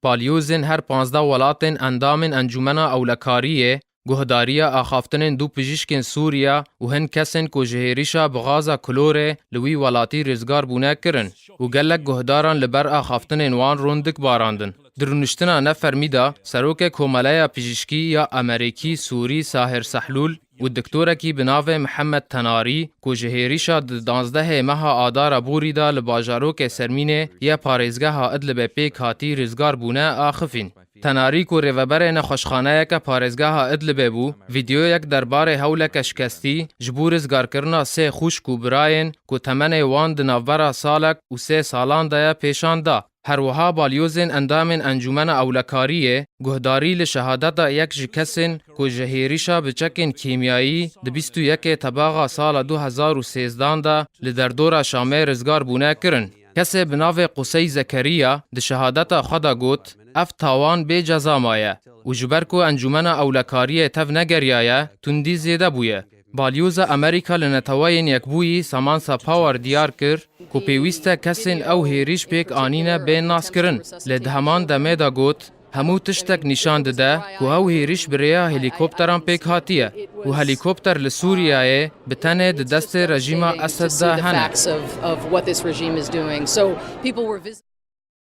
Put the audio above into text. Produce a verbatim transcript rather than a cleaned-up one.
Balyozên her panzdeh welatên endamên Encûmena Ewlekariyê guhdariya axaftinên du pijîşkên Sûriya û hin kesên ku ji hêrişa bi gaza klorê li wî welatî rizgar bûne kirin û gelek guhdaran li ber axaftinên wan rûndik barandin. Di rûniştina nefermî de Serokê Komeleya Pijîşkî ya Amerîkî Sûrî Sahir Sehlûl û doktorekî bi navê Mihemed Tenarî ku ji hêrişa di danzdehê meha Adara borî de li bajarokê Sermînê yê parêzgeha Idlibê pêk hatî rizgar bûne axifîn. Tenarî ku rêveberê nexweşxaneyeke parêzgeha Idlibê bû, vîdeoyek derbarê hewleke şikestî ji bo rizgarkirina sê xwişk û birayên ku temenê wan di navbera salek û sê salan de ye pêşan da. Her wiha balyozên endamên Encûmena Ewlekariyê guhdarî li şehadeta yek ji kesên ku ji hêrişa bi çekên kîmyayî di bîst û yekê tebaxa sala du hezar û sêzdan de li derdora Şamê rizgar bûne kirin. Kesê bi navê Qusey Zekeriya di şehadeta xwe de got, ev tawan bê ceza maye û ji ber ku Encûmena Ewlekariyê tev negeriyaye, tundî zêde bûye. Balyoza Amerîka li Neteweyên Yekbûyî Samantha Power diyar kir ku pêwîst e kesên ew hêrîş pêk anîne bên naskirin. Lê di heman demê de got, hemû tiştek nîşan dide ku ew hêrîş bi rêya helîkopteran pêk hatiye û helîkopter li Sûriyeyê bi tenê di destê rejîma Esed de hene.